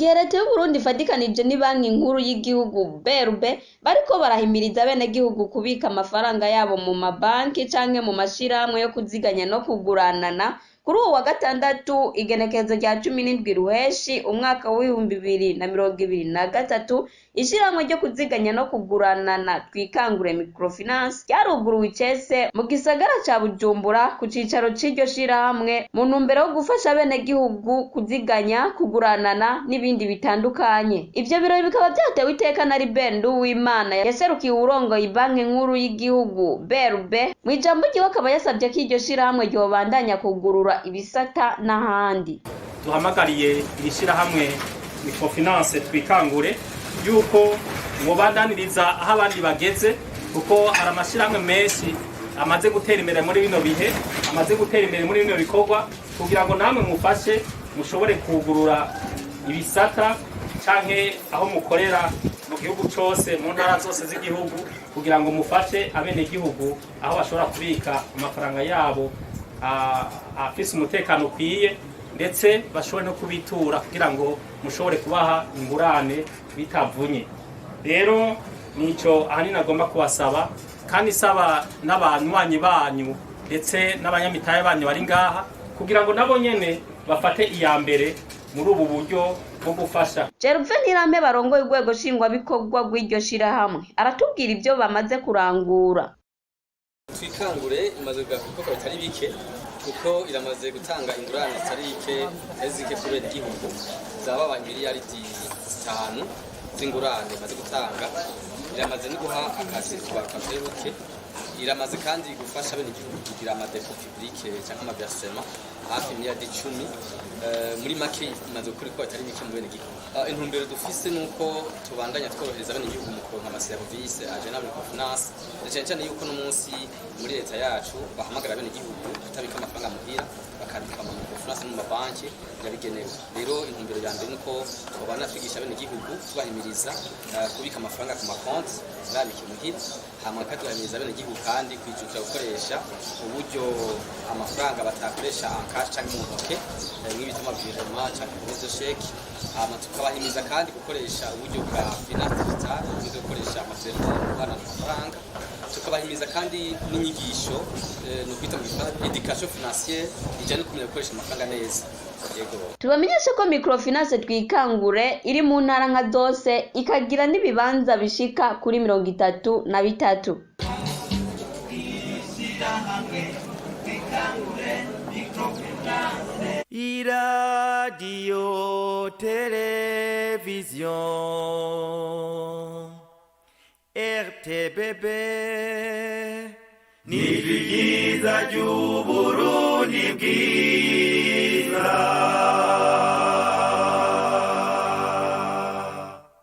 Gihe leta y'Uburundi ifadikanije n'ibanki nkuru y'igihugu BRB bariko barahimiriza abenegihugu kubika amafaranga yabo mu mabanki canke mu mashirahamwe yo kuziganya no kuguranana. Kuri uwu wa gatandatu, igenekerezo rya 17 Ruheshi umwaka w'2023, ishirahamwe ryo kuziganya no kuguranana Twikangure Microfinance ryaruguruwe icese mu gisagara ca Bujumbura, ku cicaro c'iryo shirahamwe, mu ntumbero yo gufasha abenegihugu kuziganya, kuguranana n'ibindi bitandukanye. Ivyo birori bikaba vyatewe iteka na Libert Nduwimana yaserukiye uwurongoye Banki Nkuru y'igihugu BRB. Mw'ijambo ryiwe akaba yasavye ko iryo shirahamwe ryobandanya kugurura ibisata n'ahandi. Duhamagariye iri shyirahamwe Microfinance Twikangure yuko mwobandaniriza aho abandi bageze, kuko hari amashyirahamwe menshi amaze gutera imbere muri bino bihe, amaze gutera imbere muri bino bikorwa, kugira ngo namwe mufashe mushobore kugurura ibisata canke aho mukorera mu gihugu cose, mu ntara zose z'igihugu, kugira ngo mufashe abenegihugu aho bashobora kubika amafaranga yabo afise umutekano ukwiye, ndetse bashobore no kubitura kugira ngo mushobore kubaha ingurane bitavunye. Rero nico ahanini agomba kubasaba, kandi isaba n'abanywanyi banyu ndetse n'abanyamitahe banyu bari ngaha, kugira ngo nabo nyene bafate iya mbere muri ubu buryo bwo gufasha. Gervais Ntirame barongoye urwego nshingwabikorwa rw'iryo shirahamwe aratubwira ibyo bamaze kurangura. Twikangure imaze kugaba ibikorwa bitari bike, kuko iramaze gutanga ingurane zitari bike, zitari zike ku benegihugu, zababaye miliyaridi 5 z'ingurane imaze gutanga. Iramaze no guha akazi ku katari buke. Iramaze kandi gufasha abenegihugu kugira ama dépôts publics cyangwa ama versements hafi miliyaridi 10. Muri make imaze gukora ibikorwa bitari bike mu benegihugu. Intumbero dufise nuko tubandanya tworohereza abenegihugu mu kuronka amaserivisi ajana na microfinance, na cyane cyane yuko no munsi muri leta yacu bahamagara abenegihugu kutabika amafaranga muhira, bakabika mu microfinance no mu mabanki yabigenewe. Rero intumbero ya mbere nuko tubana twigisha abenegihugu, tubahimiriza kubika amafaranga ku makonti, ntibabike muhira. Hama kandi tugahimiriza abenegihugu kandi kwijukira gukoresha uburyo amafaranga batakoresha en cash canke mu ntoke, nk'ibita ama virement canke remise de chèque. Hama tukabahimiza kandi gukoresha uburyo bwa finance digitale, uburyo bwo gukoresha amatelefone guhana amafaranga. Tukabahimiza kandi n'inyigisho, ni ukwita mu gifaransa éducation financière, ijanye no kumenya gukoresha amafaranga neza, yego. Tubamenyeshe ko Microfinance Twikangure iri mu ntara nka zose, ikagira n'ibibanza bishika kuri 33. Ishirahamwe Twikangure Microfinance. Iradiyo televiziyo RTBB ni ryiza ry'Uburundi bwiza.